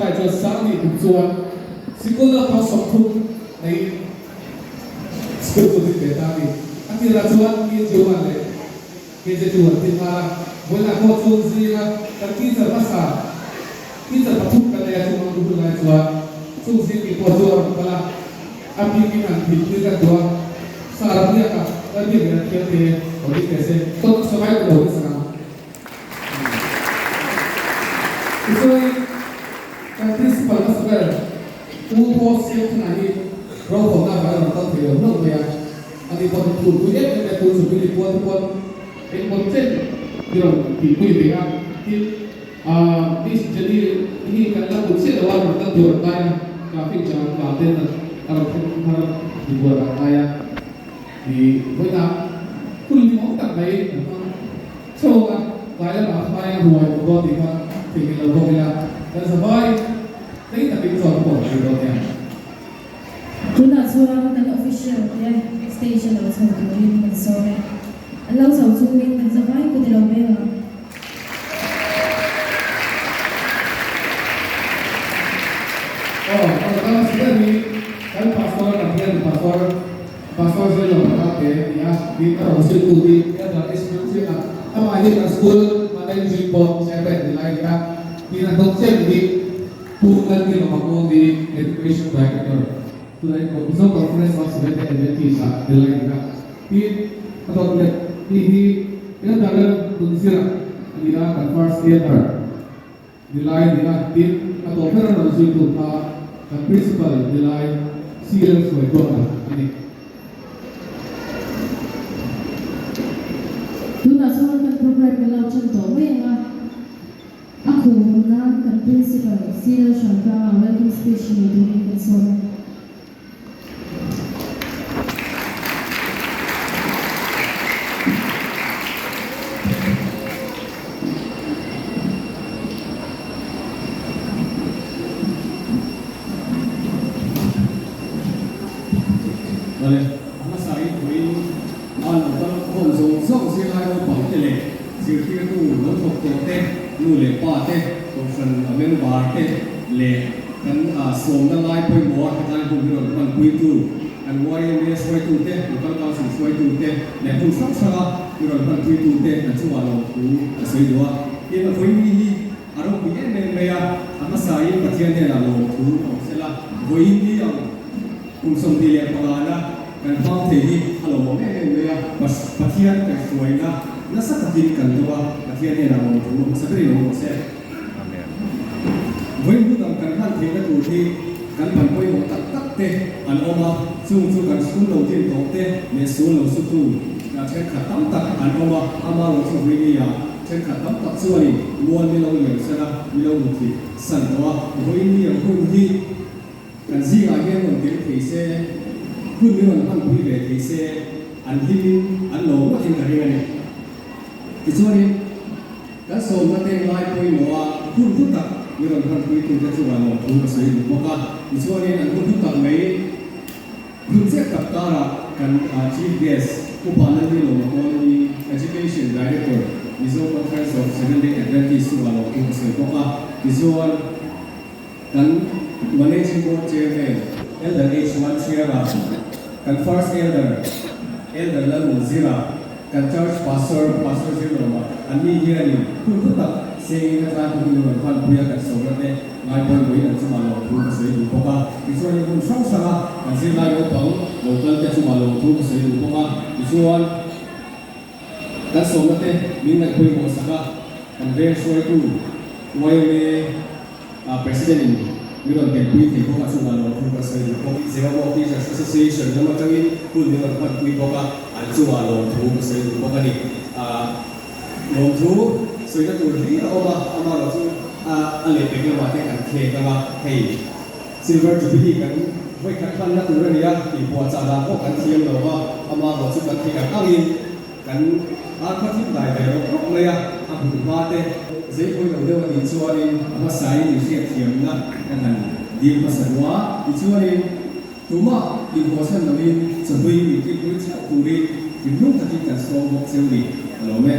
lai chuan sang nih tum chuan sikul naupang 30 neiin school chu din ve ta a ni. A tirah chuan KG1 leh KJ2 an ti nghal a, vawiinah pawh chu zinga kan teacher hmasa teacher pathum kan nei a chung ang hun lai chuan chung zing mi pawh chu a rawn kal a, a bikin han thil thil kan duh a, Sara biaka kan biak leh an thiam te lo ding ve se, tawng sabai ka lo ti sak ang. Tichuanin kan principal hmasa ber Pu Paul Siamthana hi rokhawmna avanga rawn kal thei lo hlauh mai a, ani pawh hi phurpui em em e tun chu Billy Puan te pawn engmaw chen hi rawn tihpui ve a, tin ah Miss Jenny hi kan la hmu chiah lo a, rawn kal tur an ngai a, traffic jam vang ten a rawn thleng har ti tur an ngai a, ih vawiinah hun hlimawm tak mai kan hmang. Chhawng a, tlai lamah hmaia ruai awm dawn tih kha theihnghilh lo bawk ila, kan zavai tlei takin chuan ka pawh thei dawn nia. Tunah chuan kan official te stage a lo chho turin kan sawm e. An lo chho chungin kan zavai kut i lo beng ang. Aw, kan kal si ber hi kan pastor Pathian pastor. Pastor Zelo pakhat te a ni a, tin a rawn hrilhtu hi Elder Ishmael Chiang a, amah hi kan school managing board chairman ni lai a ni a, tin a hnawk chiah ni hi Pu Lalkima Makawng-i Education Director, tunah in Mizo Conference of Seventh Day Adventist ah ni lai a ni a, tin a dawt leh ni hi Elder Lalnunzira a ni a, kan first Elder. Nilai a ni a, tin, a tawh ber a rawn zuitu kha kan Principal Nilai CL Hruaituahna a ni. Tunah chuan kan programme kan lo ṭan tawh mai ang a, a khuhawm nan kan Principal CL Hruaituahna welcome speech nei turin kan sawm e. Vale, a hmasa in pawhin a lo kal khawm zawng zawng zirlai naupang te leh zirtirtu lo thawk tawh te, nu leh pa te, kohhran member te leh Kan sawmna lai pawimawha hetlai hun hi rawn hmanpuitu kan YMA hruaitute, Local Council hruaitute leh hmun hrang hranga i rawn hmanpuitute kan chungah lawmthu ka sawi duh a. Tin, a vawiin hi a ropui em em mai a, a hmasain Pathian hnenah lawmthu a awm sela, vawiin hi ang kum 25 na kan hmang thei hi a lawmawm em em mai a, Pathian kaihhruaina nasa takin kan dawng a, Pathian hnenah lawmthu a hmasa berin awm rawh se. Vawi hnu dang kan hman theihna tur hi kan ban pawimawh tak tak te an awm a, chung chu kan sul lo din tawh te leh sul lo sutu thenkhat tam tak an awm a, ama lo chu vui nia thenkhat tam tak chuanin mual mi lo liam san a, mi lo muthilh san tawh a, vawi ni ang hun hi kan zingah hian rawn tel thei se, hun mi rawn hmanpui ve thei se, an hlimin an lo ngawtin ka ring a ni. Tichuanin. Kan sawmna te ngai pawimawh a, hun hlu tak mi rawn hmanpuitute chungah lawmthu ka sawi duh bawk a. Tichuanin an hun hlu tak mai hun chiah tak karah kan Chief Guest Upa Lalnilo Makawni, Education Director, Mizo Conference of Seventh Day Adventist chungah lawmthu ka sawi bawk a. Tichuan kan Managing Board Chairman Elder H. Manchhiara, kan First Elder, Elder Lalnunzira, Kan Church Pastor, Pastor Zirlawma, an ni hianin hun hlu tak sengin a tlai hun in rawn hmanpui a, kan sawmna te ngai pawimawhin an chungah lawmthu ka sawi duh bawk a. Tichuanin hmun hrang hranga kan zirlai naupang lo kal te chungah lawmthu ka sawi duh bawk a. Tichuan kan sawmna te min ngaih pawimawh sak a, kan veng hruaitu yma President in min rawn telpui thei bawk a, chungah lawmthu ka sawi duh bawk. Zewamo Teachers Association lam atangin hun min rawn hmanpui bawk a, an chungah lawmthu ka sawi duh bawk a ni. Lawmthu sawina tur hlir a awm a, amaherawh chu a lehpek lamah te kan khek ang a, hei Silver Jubilee kan vawikhat hmanna tur a ni a, inpuahchah dan pawh kan thiam lo a, amaherawh chu kan thei ang angin Kan arkha thim dai ve rawk rawk mai a, a hmun hma te zei pawhin lo deuh a nih chuanin a hmasain inhriatthiamna kan han dil hmasa duh a, tichuanin tumah inhawhchhan loin chawhlui inkilpui theuh turin thinlung takin kan sawm bawk cheu ni a lawm e.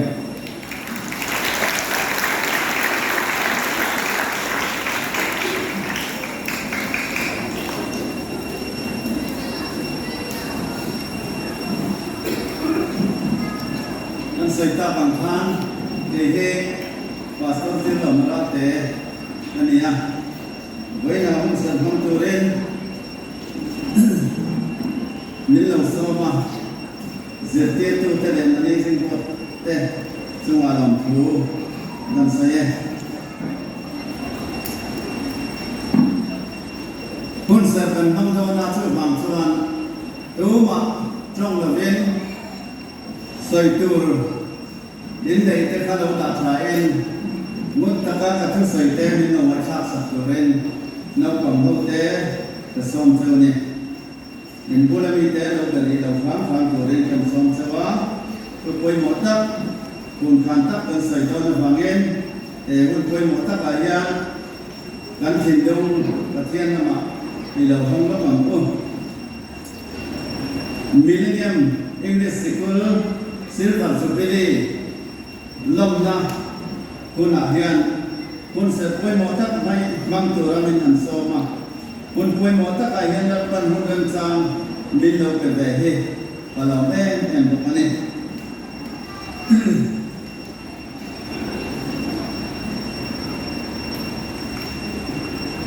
sawi tak ang khan kei hi Pastor Zirlawm Ralte a ni a, vawiinah hun serh hmang turin min lo sawm a, zirtirtute leh managing board te chungah lawmthu kan sawi e. Hun serh kan hmang dawn a, chuvang chuan tumah tawng lovin sawi tur in neih te kha lo dah tha in ngun taka ka thusawi te min lo ngaihthlak sak turin naupang ho te ka sawm cheu ni. In bula mite lo be rih lo hram hram turin kan sawm cheu a, thu pawimawh tak, hun khan tak kan sawi dawn avangin he hun pawimawh takah hian kan thinlung Pathian lamah i lo hawng lawk ang u. Millennium English Sikul Silver Jubilee lawmna hunah hian hun serh pawimawh tak mai hmang tura min han sawm a. Hun pawimawh takah hian Lalpan hun remchang min lo pe ve hi ka lawm em em bawk a ni.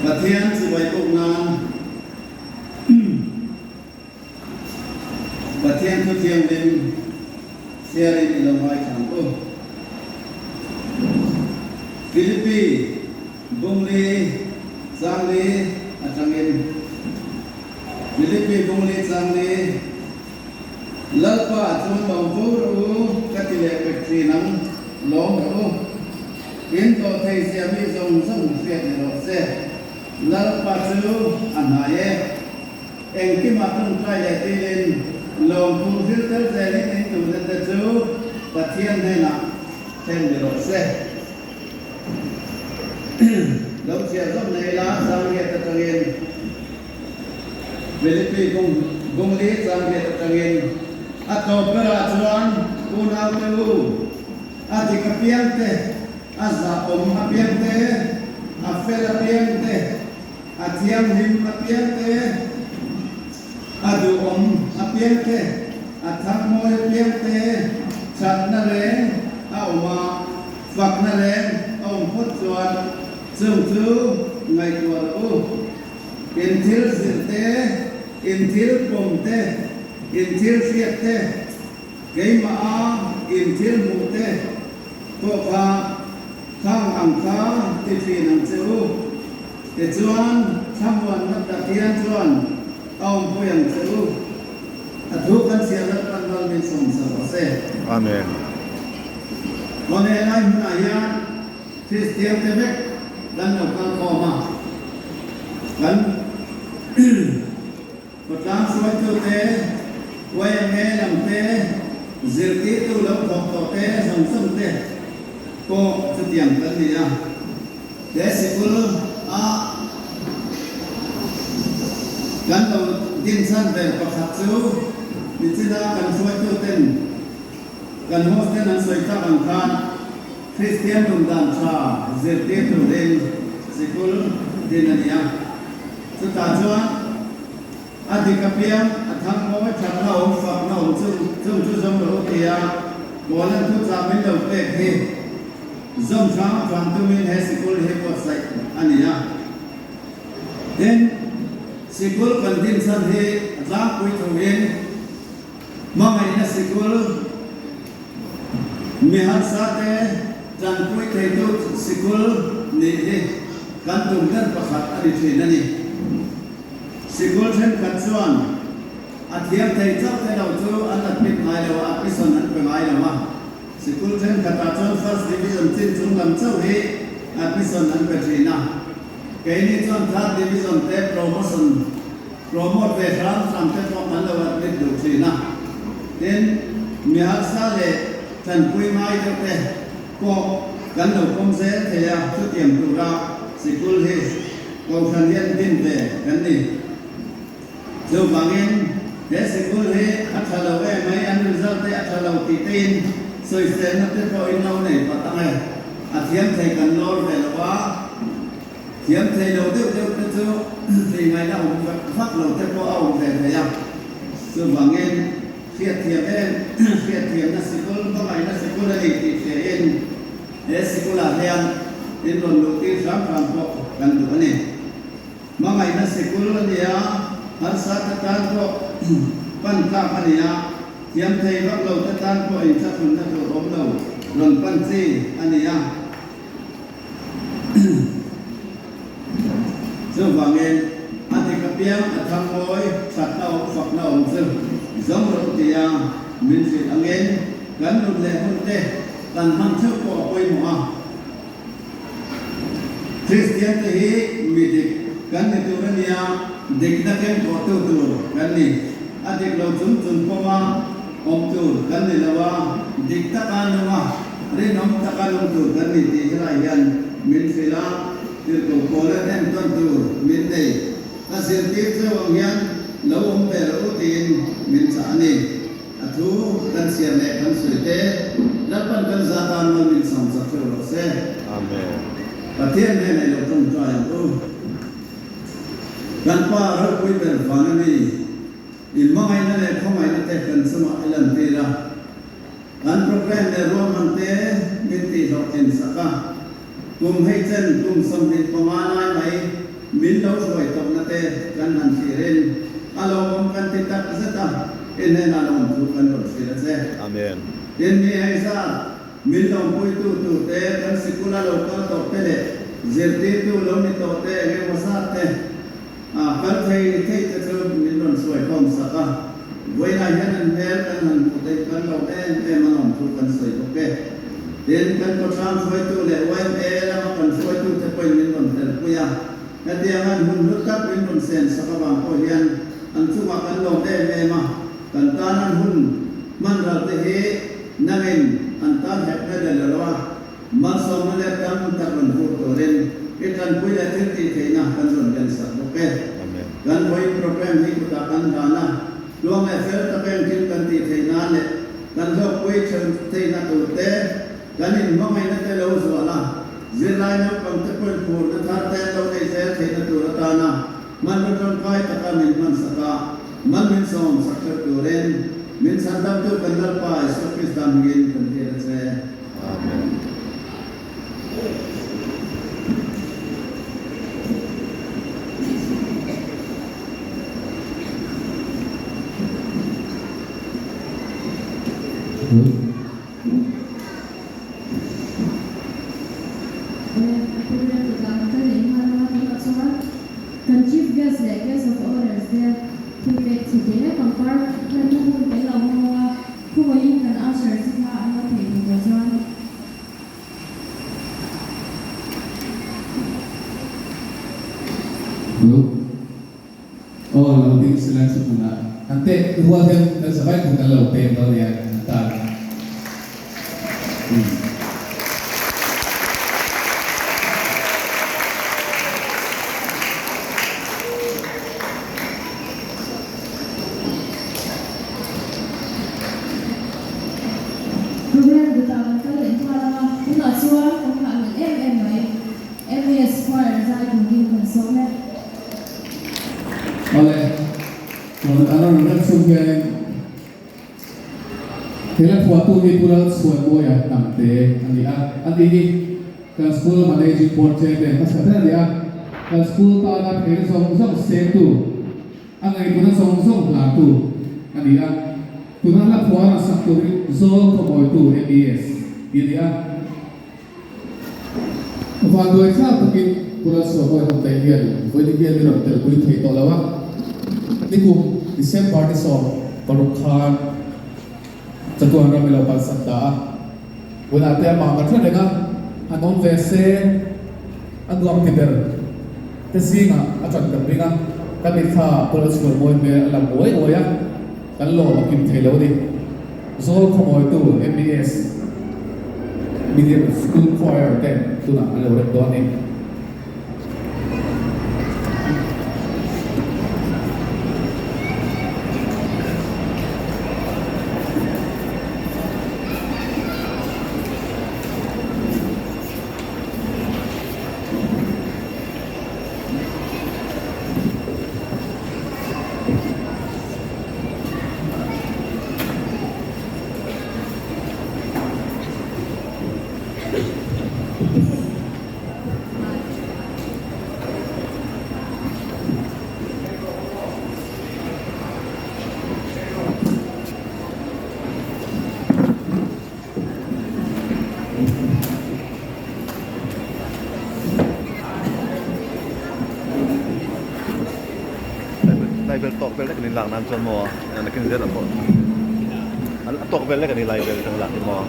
Pathian chibai buk nan Pathian thu thianghlim chhiarin i lo ngaithlang u. Philippi Bungli Changli atangin Philippi Bungli Changli Lalpa chuan lawm fo rawh u ka ti leh pek thin ang, lawm rawh u. In tawh thei zia mi zawng zawng hriat ni rawh se. Lalpa chu a hnai e. Engkimah tawngtai leh tilin lawmthu thil tel zelin in duhna te chu Pathian hnenah thlen ni rawh se. Lo chhiar zawk nei la Zangriat atangin Philippi bungli Zangriat atangin a tawp berah chuan unaute u a dik apiang te, a zahawm apiang te, a fel apiang te, A thianghlim apiang te, a duhawm apiang te, a thangmawi apiang te, thatna reng a awm a, fakna reng a awm phawt chuan chung chu ngaihtuah rawh u. In thil zir te, in thil pawm te, in thil hriat te, keimah a in thil hmuh te pawh kha Khang ang kha ti thin ang che u. Tichuan, thlamuanna Pathian chuan a awmpui ang che u. A thu kan chhiar lat pan mal min sawm sa rawh se. Amen. Awle lai hmunah hian Kristian te vek kan lo kal khawm a, kan Khawtlang hruaitute, YMA lam te, zirtirtu lo thawk tawh te zawng zawng te pawh chutiang kan ni a. He sikul a kan lo dinchhan ber pakhat chu nichina kan hruaituten kan host ten an sawi tak ang khan Kristian nundan tha zirtir turin sikul din a ni a. Chutah chuan a dik apiang, a thang mawi thatna awm fakna awm chung chung chu zawm rawh u tia Paula'n thuchah min lo pek hi zawm hrang hrang tumin he sikul hi buatsaih a ni a. Tin, sikul kan din chhan hi a tlangpui thuin hmangaihna sikul, Mi harsate tanpui theitu sikul nih hi kan tum ber pakhat a ni thin a ni. Sikul thenkhat chuan a thiam thei chauh te lo chu an admit ngai lo a, admission an pe ngai lo a. Sikul thenkhatah chuan first division chin chung lam chauh hi admission an pe thin a. Keini chuan third division te promotion Promote ve hram hram te pawh kan lo admit duh thin a, tin, mi harsa leh tanpui ngai deuh te pawh kan lo pawm zel thei a, chutiang tura sikul hi Kohhran hian din ve kan ni. Chuvangin he sikul hi a tha lo em mai, an result te a tha lo tih tein sawiselna te pawh in lo nei pat ang e, a thiam thei kan lawr ve lo a, Thiam thei lo deuh deuh te chu thei ngaihna awm vak vak lo te pawh a awm ve thei a, chuvangin Hriatthiam em hriatthiamna sikul hmangaihna sikul a ni tih hriain he sikulah hian in rawn luh tir hram hram pawh kan duh a ni. Hmangaihna sikul a ni a, harsa te tan pawh pan tlak a ni a, thiam thei vak lo te tan pawh inthlahrunna tur awm lo rawn pan chi a ni a. Chuvangin, a dik apiang a thang mawi, thatna awm fakna awm chu zawng rawh tia min hrilh angin kan nun leh hun te kan hman theuh pawh a pawimawh a. Kristian te hi mi dik kan ni tur a nia, dikna keng thawhtu tur kan ni. A dik lo chung chung pawma awm tur kan ni lo a, dik taka nung a, rinawm taka nung tur kan ni tih helai hian min hrilh a, tirhkoh pawla entawn tur min nei. Ka zirtir cheu ang hian lo awm ve rawh u tiin min chah a ni. A thu kan chhiar leh kan sawi te, Lalpan kan za tan mal min sawm chak hreuh rawh se. Amen. Pathian hnenah i lo tawngtai ang u. Kan Pa ropui ber van a ni. In hmangaihna leh khawngaihna te kan chungah i lantir a. Kan program leh ruahman te min tihhlawhtlin sak a. Kum hei chen kum 25 lai mai min lo hruai tawhna te kan han thlirin a lawmawm kan ti tak zet a, i hnenah lawmthu kan rawn hrilh a che. Amen. Tin, mi hei zat min lawmpuitu turte kan sikula lo kal tawh te leh zirtirtu lo ni tawh te eng emaw zat te a kal thei thei te chu min rawn hruai khawm sak a, vawiinah hian an hmel kan han hmuh theih kan lo em em a lawmthu kan sawi bawk e. Tin, kan kawthrang hruaitu leh yma lama kan hruaitute pawhin min rawn telpui a, hetiang an hun hlu tak min rawn sen sak avang pawh hian an chungah kan lawm em em a, kan tan an hun hman ral te hi nangin an tan hekna leh lo a, Malsawmna leh tam tak rawn hmuh turin i tanpui leh thil tih theihna kan rawn ken sak bawk e. Kan vawiin program hi kutah kan hlan a, tluang leh fel tak engkim kan tih theih nan leh kan hlawkpui theuh theihna tur te, kan inhmangaihna te lo zual a, zirlai naupang te pawhin phurna thar te an lo nei zel theihna tur atana hmanraw tangkai taka min hman sak a, man min sawm sak theuh turin min chhandamtu kan Lalpa Isua Krista hmingin kan hriat a che. Amen. Kan Chief Guest leh Guest of Honours te thupek chhe te pangpar hlanna hun kan lo hmang a. Khawiin kan usher te kha an lo theih duh tawh chuan. Hello. Aw lo ding sila chu hmunah an teh rual hian kan zavai hmun kan lo peng dawn nia an tan. Umm. Program kutah kan kal leh nghal ang a, tunah chuan kan nghah leh em em mai. MES Choir zai turin kan sawm e. Awle, rawn an rawn rem chhung hianin he la phuahtu hi Pu Lalchhuanmawia Hnamte a ni a, ani hi kan school managing board chairman hmasa ber a ni a, kan school tana phel zawng zawng sengtu, A ngaihtuahna zawng zawng hlartu a ni a, tuna hla phuah a sak tur hi Zawl Khawmawitu, MES, tih a ni a. Vanduai thlak takin Pu Lalsuamawi Hnamte hian vawiin hian i rawn telpui thei tawh lo a, nikum December ni 16 khan chatuan ram i lo kalsan ta a, vawiinah te amah ka hre reng a, han awm ve se a nuam ti ber. Te zingah a ṭan kan ring a, kan mitthla Pu Lalchhuanmawi hmel a lang uai uai a, kan lawm a kim thei lo a ni. Zawl khawmawitu MES Middle School Choir te tunah an lo rem dawn a ni. Lai vel tawk vel lek a ni lak nan chuan maw nakin zel ah pawh a tawk vel lek a ni lai vel atang lak hi maw.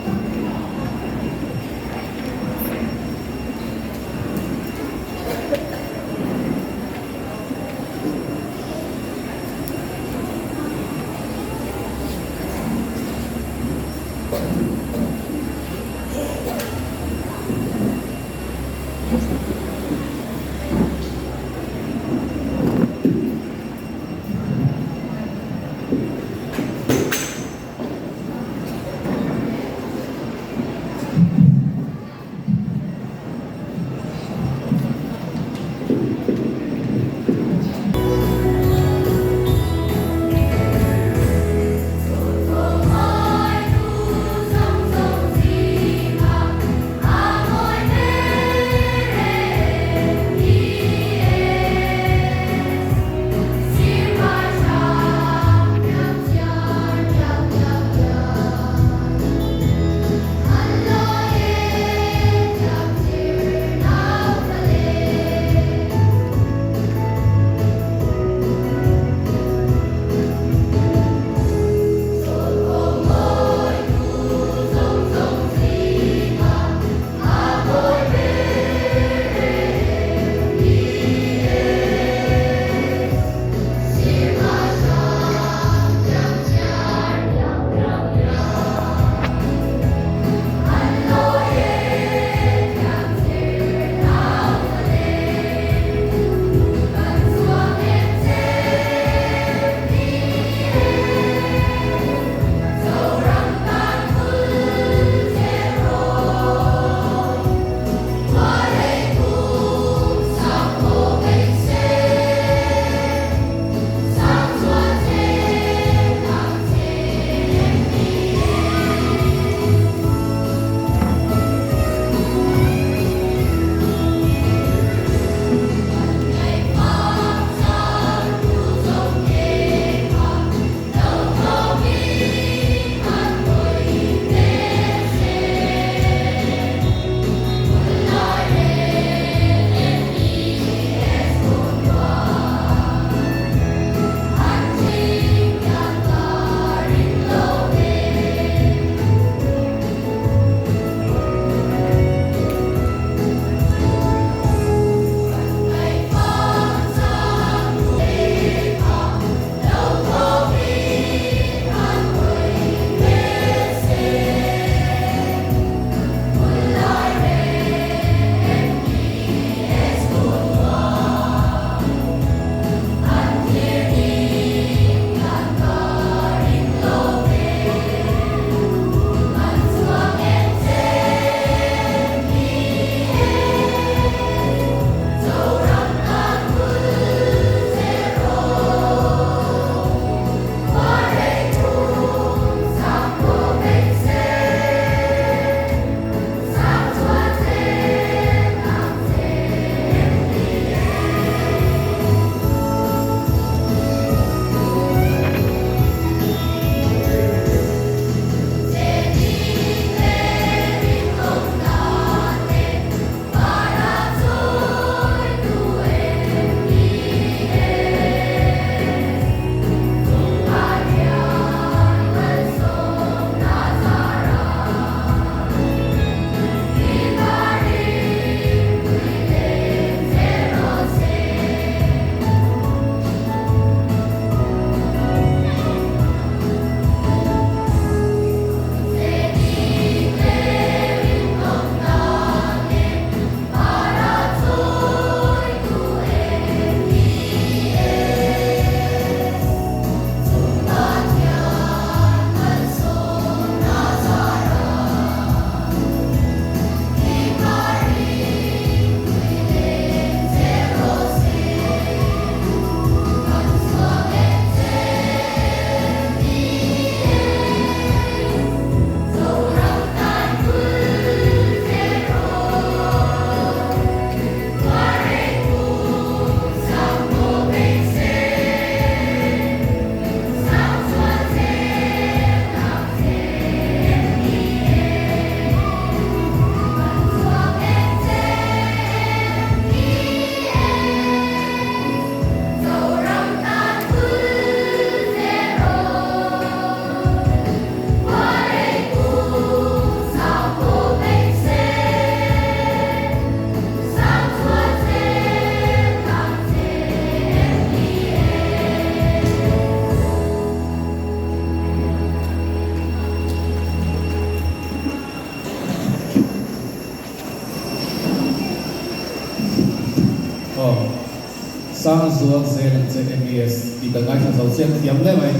Sang zual zel ang che MES tih kan ngaithla zo chiang thiam hle mai.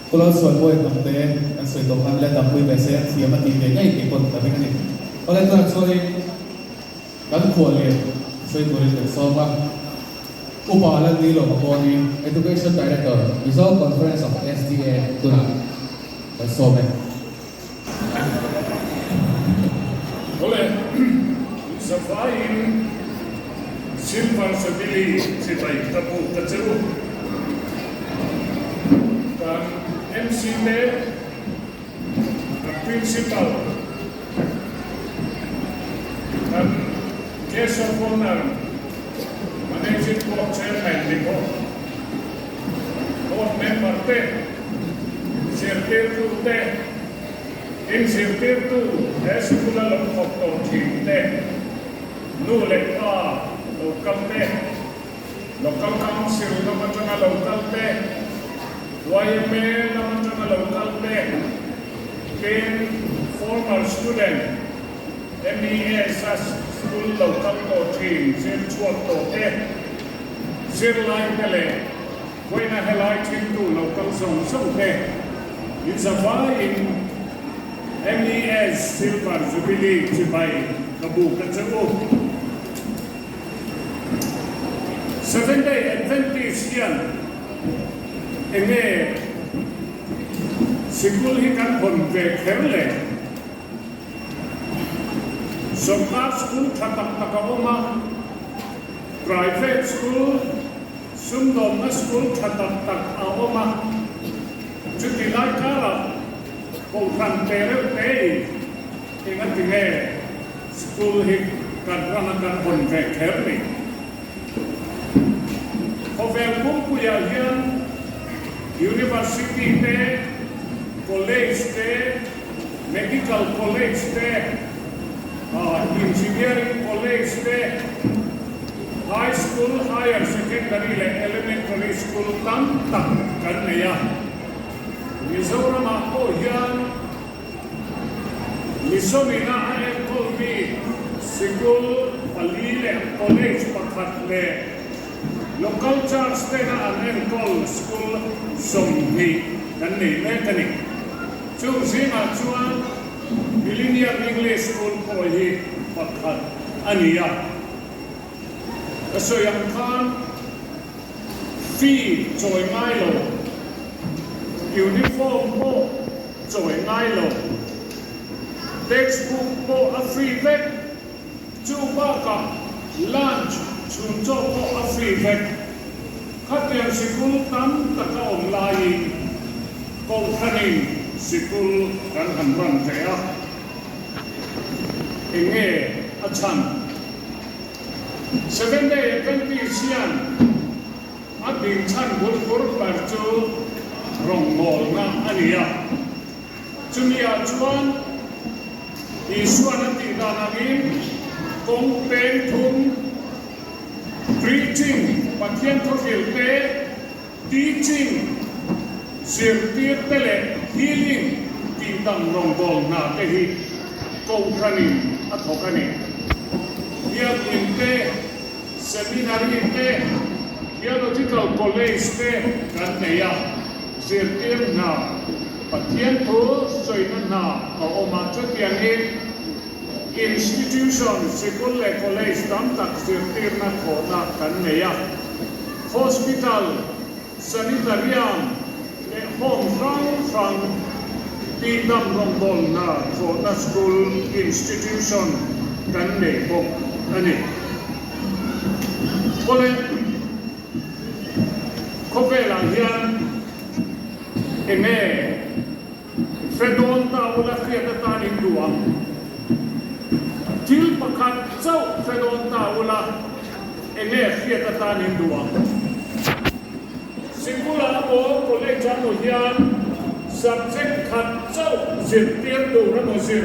Pu Lalsuanbawi hnam te kan sawi tawh khan la dampui ve se thiam a tih ve ngei tih pawh ka ring a ni. Awle tunah chuanin kan khuah lian sawi turin kan sawm a, Upa Lalni Lawma Pawni, Education Director, Mizo Conference of SDA tunah kan sawm e. Awle, zavaiin Silver Jubilee chibai ka buk ta che u. Kan MC te, kan Principal, kan Guest of Honour, Managing Board Chairman ni bawk, Board member te, zirtirtu te, inzirtirtu he sikula lo thawk tawh thin te, nu leh pa lo kal te, Local Council lam atanga lo kal te, yma lam atanga lo kal te, tin former student, MES a school lo kal tawh thin zir chhuak tawh te, zirlai te leh vawiina helai thintu lo kal zawng zawng te inzavaiin MES Silver Jubilee chibai ka buk a che u. Seventh Day Adventist hian enge sikul hi kan hawn ve kher le? Sorkar school tha tak tak a awm a, private school, sumdawnna school tha tak tak a awm a, chuti lai karah kohhran te reuh tein engati nge school hi kan rama kan hawn ve kher ni? Khawvel pumpuiah hian University te, College te, Medical College te, Engineering College te, High School, Higher Secondary leh Elementary School tam tak kan nei a. Mizoramah pawh hian Mizomina a enkawl mi sikul pali leh college pakhat leh Local Church tena an enkawl school 20 kan nei mek a ni. Chung zingah chuan Millennium English School pawh hi pakhat a ni a. Ka sawi ang khan fee chawi ngai lo, uniform pawh chawi ngai lo, textbook pawh a free vek. Chu bakah lunch chhun chaw pawh a free vek. Khatiang sikul tam taka awm laiin Kohhranin sikul kan han run ve a. Eng nge a chhan? Seventh Day Adventist hian a din chhan bul bur ber chu rawngbawlna a ni a. Chumi-ah chuan Isua'n a tih dan angin kawng peng thum, preaching, Pathian thuhril te, teaching, zirtir te leh healing tih dang rawngbâwl hna te hi Kohhranin a thawk a ni. Biakinn te, Seminary te, Theological College te kan nei a, zirtir hna, Pathian thu sawina hna a awm a, chutiangin institution, sikul leh college tam tak zirtirna thawhna kan nei a, hospital, sanitarium leh home hrang hrang tihdam rawngbawlna thawhna school institution kan nei bawk a ni. Khawle khawvelah hian enge hre dawn ta ula hriat atan in duh ang? Thil pakhat chauh hre dawn ta ula enge hriat atan in duh ang? Sikula emaw college ah emaw hian subject khat chauh zirtir tur emaw zir.